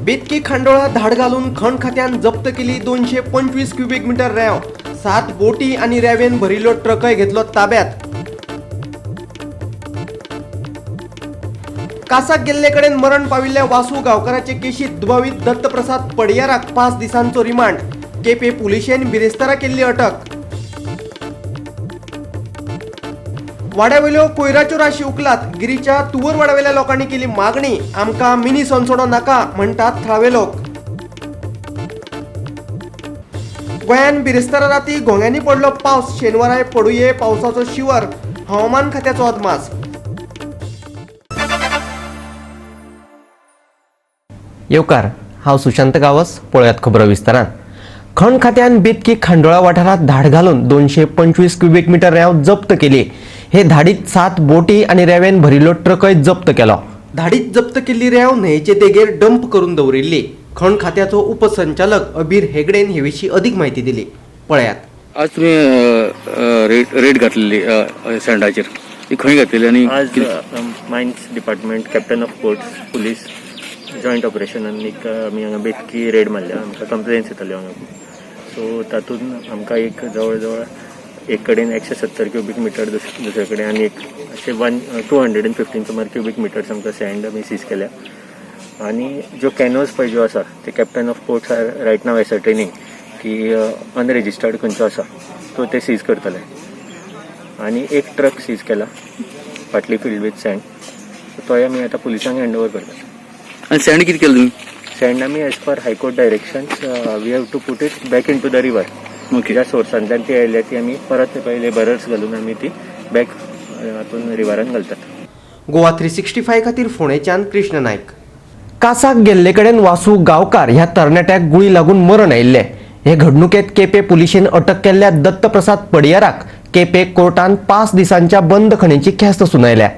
बेतकी खांडोळा धाड घालून खण खात्यान जप्त केली 225 क्युबिक मीटर रेंव. 7 बोटी आनी रेंवेन भरिल्लो ट्रकय घेतलो ताब्यात. कासाक गेल्ले कडेन मरण पाविल्ल्या वासू गांवकाराचे केशीत दुबावीत दत्तप्रसाद पडियाराक 5 दिसांचो रिमांड. केपे पुलिशेन बिरेस्तारा केल्ली अटक. वाड्यावेल्यो कोयराच्यो राशी उखलात, गिरीच्या तुवरवाड्यावेल्या लोकांनी केली मागणी. आमकां मिनी सोनसोडो नाका म्हणटात थळावे लोक. गोंयांत बिरेस्तारा राती घोंग्यांनी पडलो पावस. शेनवाराय पडुये पावसाचो शिवर, हवामान खात्याचो अदमास. येवकार, हांव सुशांत गांवस. पळयात खबरो विस्तारान. खण खात्यान बेतकी खांडोळा वाठारांत धाड घालून 225 क्युबिक मीटर रेंव जप्त केली. हे धाडीत 7 बोटी आनी रेंवेन भरिल्लो ट्रकय जप्त केलो. धाडीत जप्त केल्ली रेंव न्हंयेचे देगेर डंप करून दवरिल्ली. खण खात्याचो उपसंचालक अबीर हेगडेन हे विशीं अधिक माहिती दिली, पळयात. आज तुमी रेड घातलेली सँडाचेर, ती खंय घातलेली आनी आज कितें? Mines department, captain of ports, police joint ऑपरेशनान एक आमी हांगा बेतकी रेड मारल्या. आमकां कंप्लेन्स येताल्यो हांगा, सो तातूंत आमकां एक जवळ जवळ एक कडेन 170 क्युबीक मिटर, दुसरे कडेन आनी एक अशे 215 सुमार क्युबीक मिटर्स आमकां सँड आमी सीज केल्या. आनी ज्यो कॅनोज पळय ज्यो आसा ते captain of ports are right now ascertaining की अनरेजिस्टर्ड खंयचो आसा तो ते सीज करतले. आनी एक ट्रक सीज केला फाटली फिल्ड विथ सँड, तोय आमी आतां पुलिसांक हँड ओवर करतात. आनी सँड कितें केलें तुमी? सँड आमी as per high court directions we have to put it back into the river. ज्या सोर्सांतल्यान ती आयल्या ती आमी परत पळय लेबरर्स घालून आमी ती बॅक हातून रिवरान घालतात. गोवा 365 खातीर फोंडेच्यान कृष्ण नायक. कासाक गेल्ले कडेन वासू गांवकार ह्या तरणाट्याक गुळी लागून मरण आयिल्लें. हे घडणुकेत केपे पुलिशेन अटक केल्ल्या दत्तप्रसाद पडियाराक केपे कोर्टान 5 दिसांच्या बंदखणीची ख्यास्त सुनायल्या.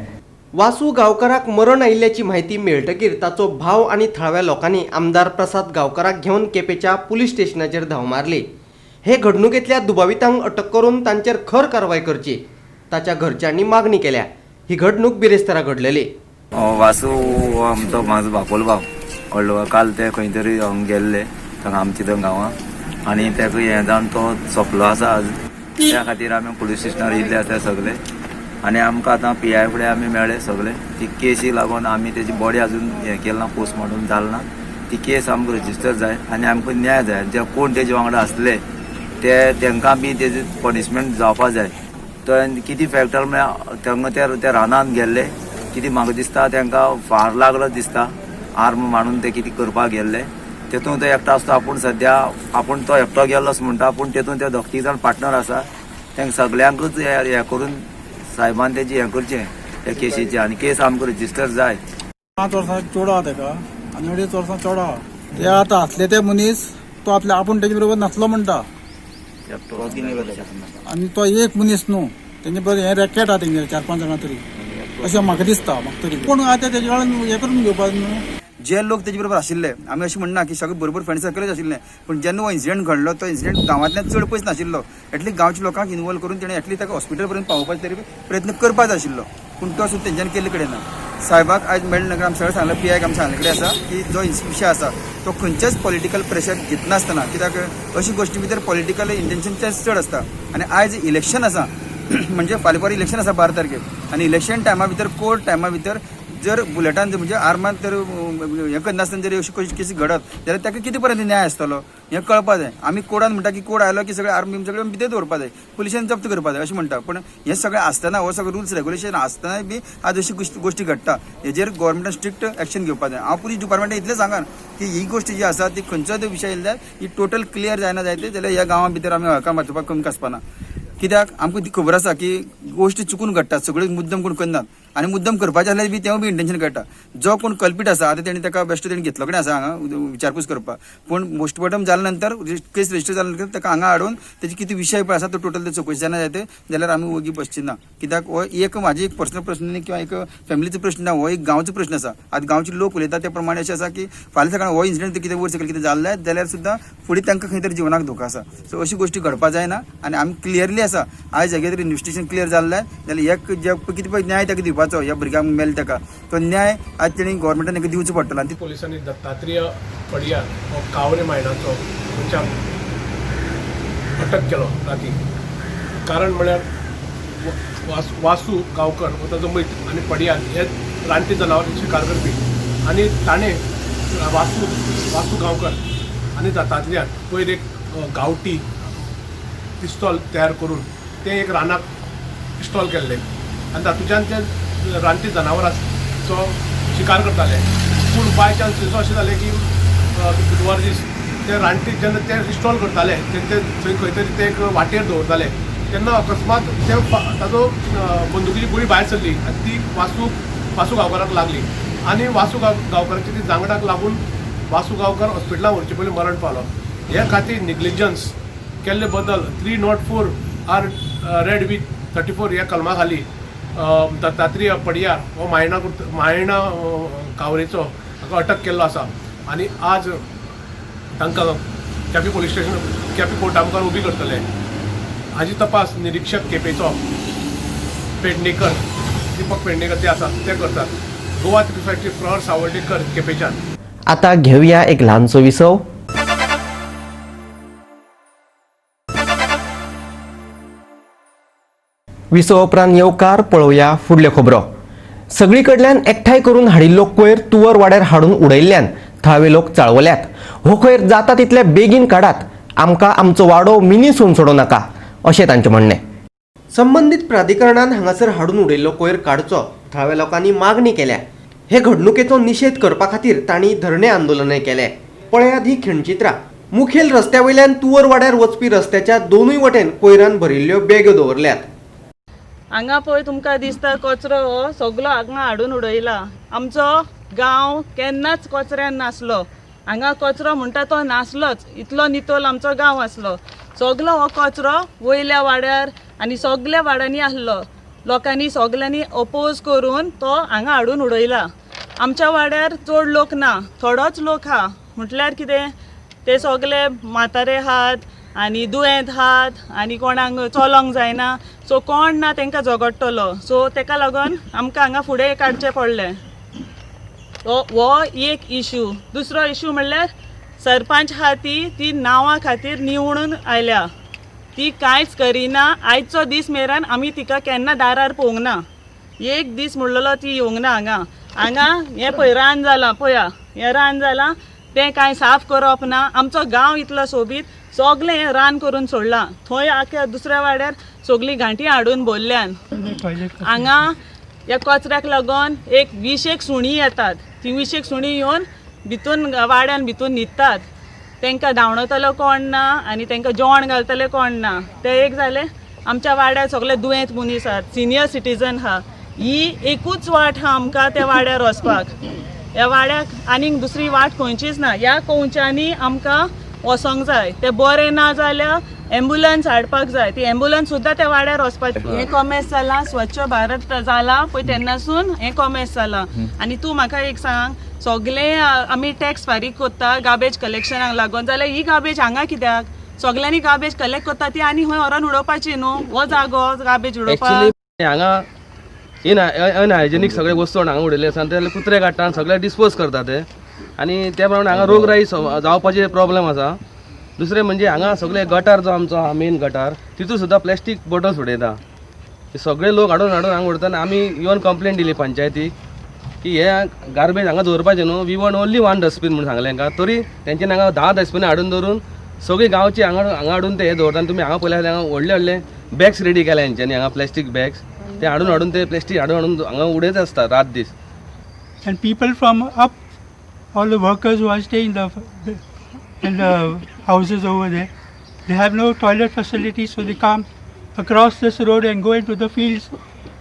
वासू गांवकाराक मरण आयिल्ल्याची म्हायती मेळटकीर ताचो भाव आनी थळाव्या लोकांनी आमदार प्रसाद गांवकाराक घेवन केपेच्या पुलीस स्टेशनाचेर धांव मारली. हे घडणुकेंतल्या दुबावितांक अटक करून तांचेर खर कारवाय करची, ताच्या घरच्यांनी मागणी केल्या. ही घडणूक बिरेस्तारा घडलेली. वासू हो आमचो म्हाजो बापोल भाव, कळ्ळो? काल ते खंय तरी हांगा गेल्ले थंगा आमच्या थंय गांवां आनी तेका हें जावन तो सोंपलो आसा आज. त्या खातीर आमी पुलीस स्टेशनार येयल्ले आसा सगळे आनी आमकां आतां पी I फुडें आमी मेळ्ळे सगळे. ती केसी लागून आमी तेजी बॉडी अजून हें केलें ना, पोस्टमॉर्टम जालें ना. ती केस आमकां रजिस्टर जाय आनी आमकां न्याय जाय. जे कोण तेजे वांगडा आसले ते तेंकां बी तेजे पनिशमेंट जावपा जाय. तो कितें फॅक्टर म्हळ्यार तांकां त्या रानान गेल्ले कितें म्हाका दिसता तांकां फार लागलो दिसता, आर्म मांडून ते कितें करपाक गेल्ले. तेतून तो एकटो आसता, आपूण सद्या आपूण तो एकटो गेल्लोच म्हणटा, पूण तेतून ते दोग तीग जाण पार्टनर आसा. तांकां सगल्यांकूच हें करून सायबान तेजी हें करचें त्या केसीचें आनी केस आमकां रजिस्टर जाय. 5 वर्सां चेडो आहा तेका आनी 2.5 वर्सां चेडो आहा. ते आतां आसले ते मनीस तो आपल्या आपूण तेजे बरोबर नासलो म्हणटा आनी तो एक मनीस न्हू, तेंचे बरोबर हें रॅकेट आहा तेंगे 4-5 जाणां तरी, अशें म्हाका दिसता. म्हाका तरी कोण आहा ते तेजे कडेन हें करून घेवपाक न्हू. जे लोक तेजे बरोबर आशिल्ले, आमी अशें म्हणना की सगळे बरोबर फ्रेंड सर्कलच आशिल्ले, पूण जेन्ना हो इन्सिडंट घडलो तो इन्सिडंट गांवांतल्यान चड पयस नाशिल्लो. एटलीस्ट गांवच्या लोकांक इनवॉल्व करून तेणें एटलीस्ट ताका हॉस्पिटल पर्यंत पावोवपाचो तरी प्रयत्न करपाक जाय आशिल्लो, पूण तो सुद्दां तेंच्यांनी केल्ले कडेन ना. साहेबाक आयज मेळ्ळे, आमी सगळें सांगलें, पी आयक आमी सांगले कडेन आसा की जो विशय आसा तो खंयचेच पॉलिटिकल प्रेशर घेतनासतना, कित्याक अशी गोश्टी भितर पॉलिटिकल इंटेन्शन तेच चड आसता. आनी आयज इलेक्शन आसा, म्हणजे फाल्यां परवां इलेक्शन आसा 12 तारखेर आनी इलेक्शन टायमा भितर कोर्ट टायमा भितर जर बुलेटान म्हणजे आर्मान तर हें करनासतना जर अशी कशी केसी घडत जाल्यार ताका कितें पर्यंत न्याय आसतलो हें कळपा जाय. आमी कोर्टान म्हणटा की कोर्ट आयलो की सगळे आर्म बीम सगळे भितर दवरपा जाय, पुलिसान जप्त करपा जाय अशें म्हणटा, पूण हें सगळें आसतना, हो सगळो रुल्स रेगुलेशन आसतनाय बी आज अशी गोश्टी घडटा. हेजेर गव्हर्मेंटान स्ट्रिक्ट एक्शन घेवपा जाय. हांव पुलीस डिपार्टमेंटाक इतलें सांगान की ही गोश्ट जी आसा ती खंयचोय विशय येयलो जाल्यार ही टोटल क्लियर जायना जायत जाल्यार ह्या गांवां भितर आमी हळका मारपाक कमी आसपाना, कित्याक आमकां ती खबर आसा की गोश्टी चुकून घडटा, सगळ्यो मुद्दम कोण करनात आनी मुद्दम करपाचें जाल्यार बी तेवूय बी इंटेन्शन कळटा. जो कोण कल्पीट आसा आतां तेणी ताका बेश्टो तेणी घेतलो कडेन आसा हांगा विचारपूस करपाक, पूण पोस्टमॉर्टम जाल्या नंतर केस रजिस्टर जाल्या नंतर ताका हांगा हाडून तेजी कितें विशय पळय आसा तो टोटल ते चवकशी जायना जायत जाल्यार आमी वोगी बसची ना. कित्याक हो एक म्हाजी एक पर्सनल प्रश्न न्ही किंवा एक फॅमिलीचो प्रश्न ना, हो एक गांवचो प्रश्न आसा. आतां गांवचे लोक उलयता ते प्रमाणे अशें आसा की फाल्यां सकाळीं हो इन्सिडंट कितें वयर सकयल कितें जाल्लें जाल्यार सुद्दां फुडें तांकां खंय तरी जिवनाक धोको आसा. सो अशी गोश्टी घडपा जायना आनी आमी क्लियरली आसा आयज हेगें तरी इन्वेस्टिगेशन क्लियर जाल्लें जाल्यार एक जे कितें पळय न्याय ताका दिवपाचो. करपाचो ह्या भुरग्यांक मेल ताका तो न्याय आज तेणी गव्हर्मेंटान तांकां दिवचो पडटलो आनी पोलिसांनी दत्तात्रेय पडियार हो कावरे मायणाचो मनशाक अटक केलो राती. कारण म्हळ्यार वासू गांवकर हो ताजो मैत्र आनी पडियार हे रानटी जनावरांची शिकार करपी आनी ताणें वासू गांवकर आनी दत्तात्रेयान पयर एक गांवठी पिस्तॉल तयार करून तें एक रानाक इस्टॉल केल्लें आनी तातूंतल्यान ते रानटी जनावरांचो शिकार करताले. पूण बाय चान्स थंयसर अशें जालें की बुधवार दीस ते रानटी जेन्ना ते इस्टॉल करताले तेन्ना ते थंय खंय तरी ते एक वाटेर दवरताले तेन्ना अकस्मात ते ताजो बंदुकीची गुळी भायर सरली आनी ती वासू गांवकाराक लागली आनी वासू गांवकाराची ती जांगडाक लागून वासू गांवकार हॉस्पिटलान व्हरचे पयलीं मरण पावलो. हे खातीर निग्लिजन्स केल्ले बदल 304 आर रेड विथ 34 ह्या कलमा खाली दत्तात्रेय पडियार हो मायणा कावरेचो हाका अटक केल्लो आसा आनी आज तांकां Quepem police station Quepem Carta मुखार उबी करतले. हाजी तपास निरीक्षक केपेंचो पेडणेकर, दीपक पेडणेकर ते आसा ते करतात. गोवा 353 प्रहर सावर्डेकर केपेंच्यान. आता घेवया एक ल्हानसो विसव. विसव उपरांत येवकार पळोवया फुडल्यो खबरो. सगळी कडल्यान एकठांय करून हाडिल्लो कोयर तुवर वाड्यार हाडून उडयल्ल्यान थळावे लोक चाळवल्यात. हो कोयर जाता तितले बेगीन काडात, आमकां आमचो वाडो मिनी सून सोडूं नाका अशें तांचें म्हणणें. संबंदीत प्राधिकरणान हांगासर हाडून उडयल्लो कोयर काडचो थळाव्या लोकांनी मागणी केल्या. हे घडणुकेचो निशेध करपा खातीर तांणी धरणे आंदोलनय केलें. पळयात ही खिणचित्रां. मुखेल रस्त्या वयल्यान तुवर वाड्यार वचपी रस्त्याच्या दोनूय वटेन कोयरान भरिल्ल्यो बॅग्यो दवरल्यात. हांगा पळय तुमकां दिसता कचरो हो सगलो हांगा हाडून उडयला. आमचो गांव केन्नाच कचऱ्यान नासलो. हांगा कचरो म्हणटा तो नासलोच, इतलो नितळ आमचो गांव आसलो. सगलो हो कचरो वयल्या वाड्यार आनी सगल्या वाड्यांनी आसलो. लोकांनी सगल्यांनी अपोज करून तो हांगा हाडून उडयला. आमच्या वाड्यार चड लोक ना, थोडोच लोक आहा. म्हटल्यार कितें, ते सगले म्हातारे आहात आनी दुयेंत आहात आनी कोणाक चलोंक जायना, सो कोण ना तांकां झगडटलो. सो तेका लागून आमकां हांगा फुडें काडचें पडलें. हो एक इशू. दुसरो इशू म्हणल्यार सरपंच आहा ती नांवा खातीर निवडून आयल्या, ती कांयच करिना. आयचो दीस मेरेन आमी तिका केन्ना दारार पळोवंक ना. एक दीस म्हणलेलो ती येवंक ना हांगा. हांगा हें पळय रान जालां, पळया हें रान जालां, तें कांय साफ करप ना. आमचो गांव इतलो सोबीत, सगलें हें रान करून सोडलां. थंय आख्या दुसऱ्या वाड्यार सगळीं घांटी हाडून भरल्यान. हांगा ह्या कचऱ्याक लागून एक 20 सुणीं येतात. ती 20 सुणीं येवन भितून वाड्यान भितून न्हिदतात. तांकां धांवडयतलो कोण ना आनी तांकां जेवण घालतले कोण ना. तें एक जालें. आमच्या वाड्यार सगळे दुयेंत मनीस आहात, सिनियर सिटीजन आहा. ही एकूच वाट आहा आमकां त्या वाड्यार वचपाक. ह्या वाड्याक आनीक दुसरी वाट खंयचीच ना. ह्या कंवच्यांनी आमकां वचोंक जाय. तें बरें ना जाल्यार एम्बुलन्स हाडपाक जाय. ती एम्बुलन्स सुद्दां त्या वाड्यार वचपाची. हें कॉमेस जालां, स्वच्छ भारत जालां पळय तेन्नासून हें कॉमेस जालां. आनी तूं म्हाका एक सांग, सगळे आमी टॅक्स फारीक करता गार्बेज कलेक्शनाक लागून, जाल्यार ही गार्बेज हांगा कित्याक? सगल्यांनी गार्बेज कलेक्ट करता ती आनी खंय व्हरोन उडोवपाची न्हू. हो जागो गार्बेज उडोवपाक. एक्चुली हांगा अनहायजेनीक सगळे वस्तू हांगा उडयल्ले आसा आनी ते कुत्रे काडटा आनी सगळे डिस्पोज करता ते, आनी त्या प्रमाणे हांगा रोगराई जावपाचे प्रॉब्लेम आसा. दुसरें म्हणजे हांगा सगळे गटार जो आमचो आहा मेन गटार, तितून सुद्दां प्लास्टीक बॉटल्स उडयता. सगळे लोक हाडून हाडून हांगा उडयता. आनी आमी इवन कंप्लेन दिली पंचायतीक की हे गार्बेज हांगा दवरपाचें न्हू, we want only one dustbin म्हणून सांगलें हांकां. तरी तेंच्यानी हांगा 10 डस्टबिनां हाडून दवरून सगळी गांवची हांगा हांगा हाडून ते हे दवरता. आनी तुमी हांगा पळयल्यार हांगा व्हडले व्हडले बॅग्स रेडी केल्या हेंच्यांनी, हांगा प्लास्टीक बॅग्स ते हाडून हाडून ते प्लास्टीक हाडून हाडून हांगा उडयत आसता रात दीस. And people from up, all the workers who are staying in the houses over there, they have no toilet facilities, so they come across this road and go into the fields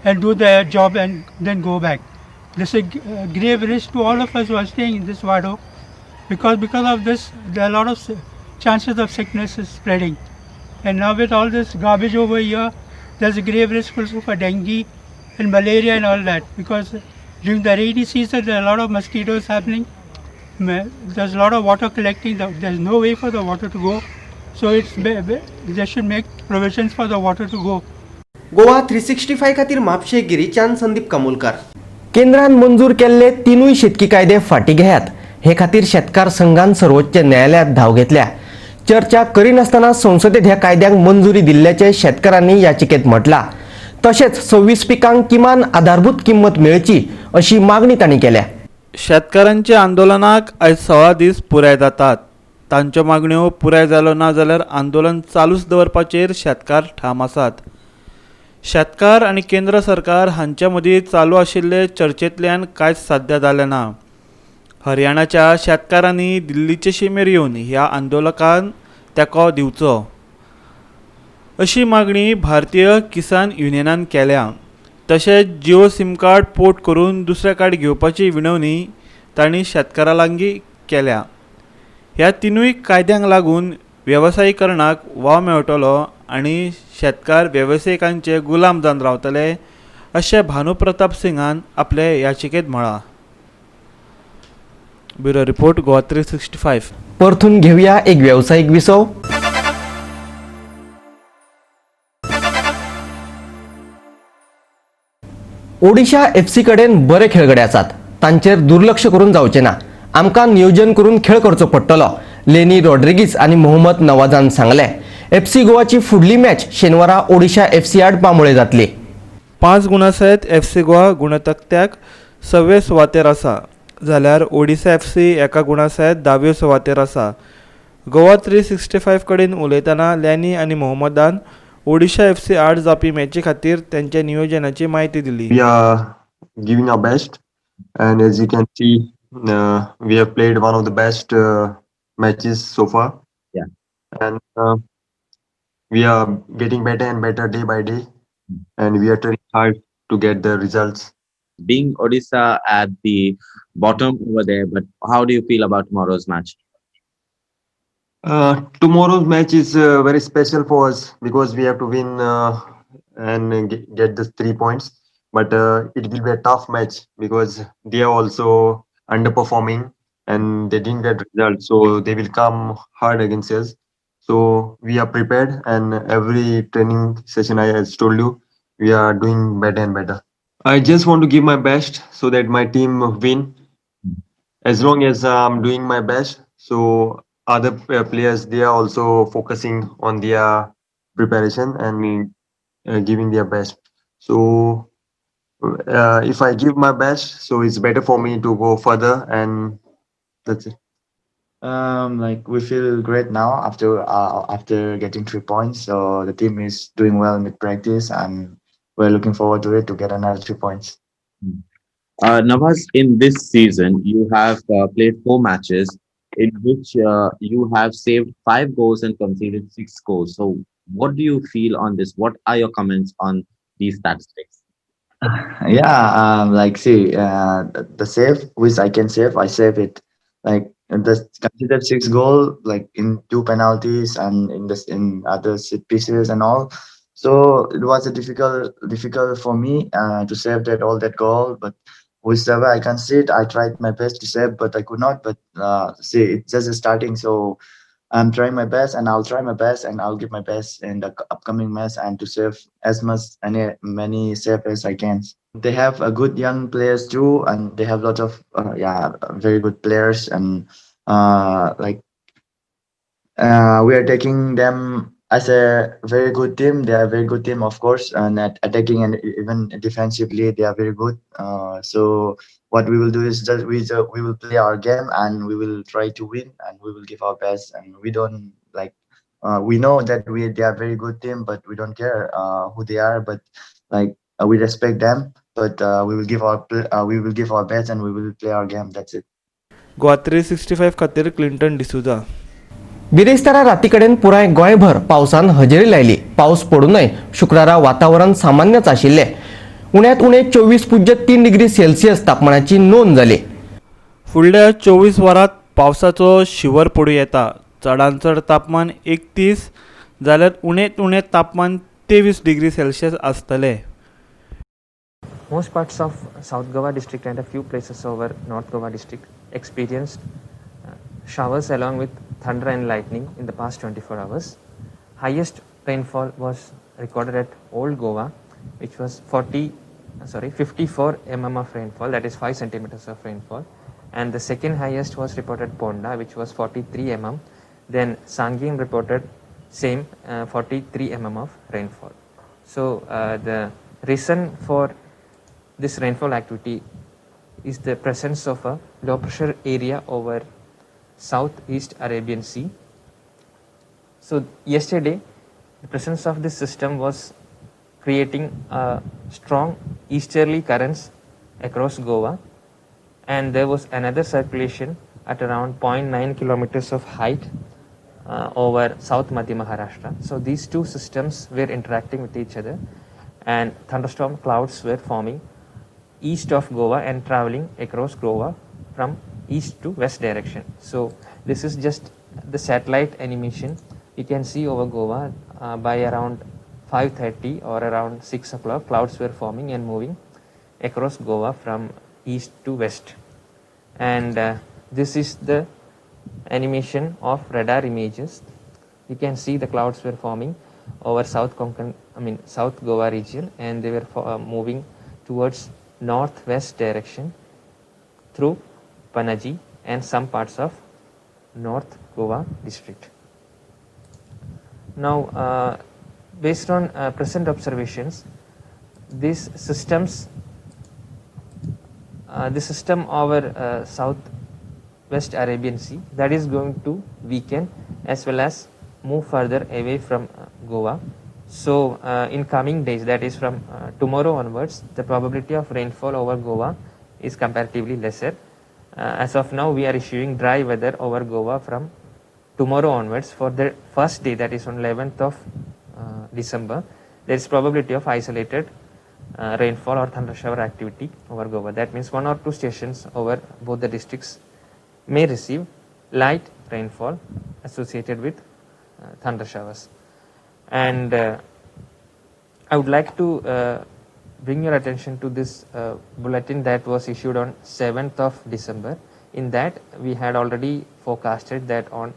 and do their job and then go back. This is a grave risk to all of us who are staying in this Wado, because of this there are a lot of chances of sickness is spreading. And now with all this garbage over here, there's a grave risk also for dengue and malaria and all that, because during the rainy season there are a lot of mosquitoes happening. There's a lot of water collecting. There's no way for the water to go, so they should make provisions for the water to go. Goa 365 खातीर म्हापशें गिरीच्यान संदीप कामोलकार. केंद्रान मंजूर केल्ले 3 शेतकी कायदे फाटीं घेयात हे खातीर शेतकार संघान सर्वोच्च न्यायालयांत धांव घेतल्या. चर्चा करिनासतना संसदेत ह्या कायद्यांक मंजुरी दिल्ल्याचें शेतकारांनी याचिकेत म्हटलां. तशेंच 26 पिकांक किमान आधारभूत किंमत मेळची अशी मागणी तांणी केल्या. शेतकारांच्या आंदोलनाक आयज 16 दीस पुराय जातात. तांच्यो मागण्यो पुराय जालो ना जाल्यार आंदोलन चालूच दवरपाचेर शेतकार ठाम आसात. शेतकार आनी केंद्र सरकार हांचे मदीं चालू आशिल्ले चर्चेंतल्यान कांयच साध्य जालें ना. हरियाणाच्या शेतकारांनी दिल्लीचे शिमेर येवन ह्या आंदोलकांक तेंको दिवचो अशी मागणी भारतीय किसान युनियनान केल्या. तशेंच जिओ सिम कार्ड पोर्ट करून दुसरें कार्ड घेवपाची विनवणी तांणी शेतकारां लागीं केल्या. ह्या 3 कायद्यांक लागून वेवसायीकरणाक वाव मेळटलो आनी शेतकार वेवसायिकांचे गुलाम जावन रावतले अशें भानू प्रताप सिंगान आपले याचिकेंत म्हळां. Bureau report, Goa 365. परतून घेवया एक वेवसायीक विसव. ओडिशा एफसी कडेन बरे खेळगडे आसात, तांचेर दुर्लक्ष करून जावचें ना. आमकां नियोजन करून खेळ करचो पडटलो, लेनी रॉड्रिगीज आनी मोहम्मद नवाजान सांगलें. एफसी गोवाची फुडली मॅच शेनवारा ओडिशा एफसी आड बांबोळे जातली. 5 गुणा सयत एफसी गोवा गुणतकट्याक 6वे सुवातेर आसा, जाल्यार ओडिशा एफसी 1 गुणा सयत 10वे सुवातेर आसा. गोवा 365 कडेन उलयतना लॅनी आनी मोहम्मदान ओडिशा एफसी आड जावपी मॅची खातीर तेंच्या नियोजनाची म्हायती दिली. We are giving our best and as you can see we have played one of the best matches so far. Yeah. And we are getting better and better day by day, and we are trying hard to get the results. Being Odisha at the bottom over there, but how do you feel about tomorrow's match? Tomorrow's match is very special for us because we have to win and get the 3 points. But it will be a tough match because they are also underperforming and they didn't get results, so they will come hard against us. So we are prepared, and every training session, I has told you, we are doing better and better. I just want to give my best so that my team win. As long as I'm doing my best, so other players, they are also focusing on their preparation and giving their best. So if I give my best, so it's better for me to go further, and that's it. Like we feel great now after getting 3 points. So the team is doing well in the practice, and we're looking forward to it to get another 3 points. Nawaz, in this season, you have played 4 matches in which you have saved 5 goals and conceded 6 goals. So what do you feel on this? What are your comments on these statistics? Yeah, like see, the save which I can save, I save it. Like the conceded 6 goal, like in 2 penalties and in other set pieces and all. So it was a difficult for me to save that all that goal. But whichever I concede, I tried my best to save, but I could not. But see, it's just a starting, so I'm trying my best, and I'll try my best, and I'll give my best in the upcoming match, and to save as much and many save as I can. They have a good young players too, and they have lots of very good players, and we are taking them as a very good team. They are a very good team, of course, and at attacking and even defensively, they are very good. So what we will do is just we will play our game, and we will try to win, and we will give our best. And we don't like we know that they are very good team, but we don't care who they are. But like we respect them, but we will give our best, and we will play our game. That's it. Goa 365 खातीर Clinton D'Souza. बिरेस्तारा रातीकडेन पुराय गोंयभर पावसान हजेरी लायली. पावस पडूनय शुक्रारा वातावरण सामान्यच आशिल्लें. उण्यांत उणें 24.3 डिग्री सेल्सियस तापमानाची नोंद जाली. फुडल्या 24 वरांत पावसाचो शिवर पडूं येता. चडांत चड तापमान 31 जाल्यार उण्यांत उणें तापमान 23 डिग्री सेल्सियस आसतलें. Most parts of South Goa district and a few places over North Goa district experienced showers along with thunder and lightning in the past 24 hours. Highest rainfall was recorded at Old Goa, which was 54 mm of rainfall, that is 5 centimeters of rainfall. And the second highest was reported Ponda, which was 43 mm. Then Sanguem reported same 43 mm of rainfall. So the reason for this rainfall activity is the presence of a low pressure area over southeast Arabian Sea. So yesterday the presence of this system was creating a strong easterly currents across Goa, and there was another circulation at around 0.9 kilometers of height over South Madhya Maharashtra. So these two systems were interacting with each other, and thunderstorm clouds were forming east of Goa and traveling across Goa from east to west direction. So this is just the satellite animation. You can see over Goa by around 5:30 or around 6 o'clock, clouds were forming and moving across Goa from east to west. And this is the animation of radar images. You can see the clouds were forming over South Konkan, South Goa region, and they were moving towards northwest direction through Panaji and some parts of North Goa district. Now, based on present observations, these systems, the system over Southwest Arabian Sea, that is going to weaken as well as move further away from Goa. So in coming days, that is from tomorrow onwards, the probability of rainfall over Goa is comparatively lesser. As of now, we are issuing dry weather over Goa from tomorrow onwards. For the first day, that is on 11th of December, there is probability of isolated rainfall or thunder shower activity over Goa. That means one or two stations over both the districts may receive light rainfall associated with thunder showers. And I would like to bring your attention to this bulletin that was issued on 7th of December. In that, we had already forecasted that on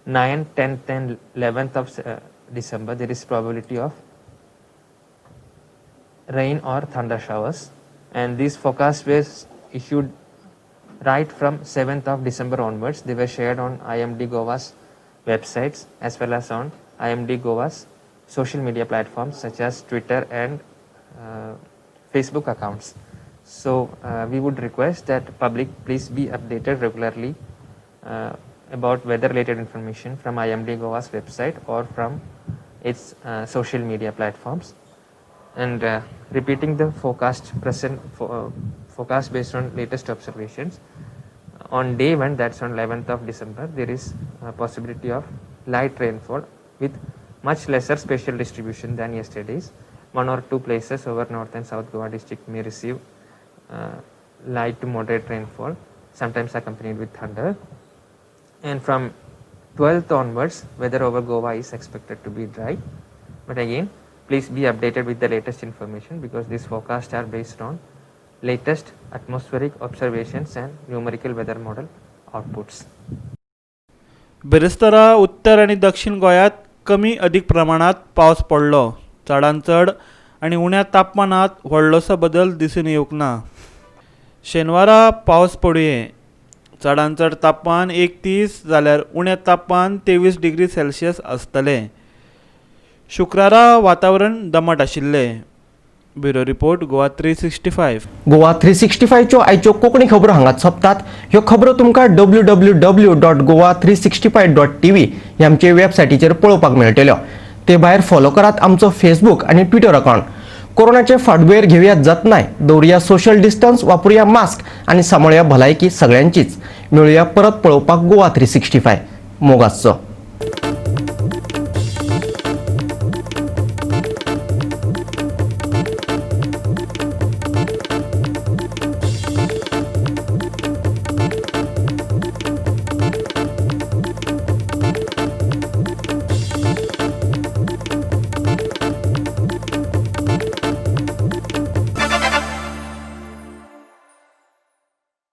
9th, 10th and 11th of December, there is probability of rain or thunder showers, and these forecasts were issued right from 7th of December onwards. They were shared on IMD Goa's websites as well as on IMD Goa's social media platforms such as Twitter and Facebook accounts. So we would request that public please be updated regularly about weather related information from IMD Goa's website or from its social media platforms. And repeating the forecast present forecast based on latest observations, on day 1, that's on 11th of December, there is a possibility of light rainfall with much lesser spatial distribution than yesterday's. One or two places over North and South Goa district may receive light to moderate rainfall, sometimes accompanied with thunder. And from 12th onwards, weather over Goa is expected to be dry. But again, please be updated with the latest information, because these forecasts are based on latest atmospheric observations and numerical weather model outputs. बिरेस्तारा उत्तर आनी दक्षिण गोंयांत कमी अदीक प्रमाणांत पावस पडलो. चडान चड आनी उण्या तापमानांत व्हडलोसो बदल दिसून येवंक ना. शेनवारा पावस पडुये. चडान चड तापमान 31 जाल्यार उणें तापमान 23 डिग्री सेल्सियस आसतलें. शुक्रारा वातावरण दमट आशिल्लें. Bureau report, Goa 365. Goa 365च्यो आयच्यो कोंकणी खबरो हांगाच सोंपतात. ह्यो खबरो तुमकां www.goa365.tv ह्या आमचे वेबसायटीचेर पळोवपाक मेळटल्यो. ते भायर फॉलो करात आमचो फेसबूक आनी ट्विटर अकावंट. कोरोनाचे फाटभुंयेर घेवया जतनाय, दवरुया सोशल डिस्टन्स, वापरुया मास्क आनी सांबाळुया भलायकी सगळ्यांचीच. मेळुया परत पळोवपाक गोवा 365. मोग आसचो.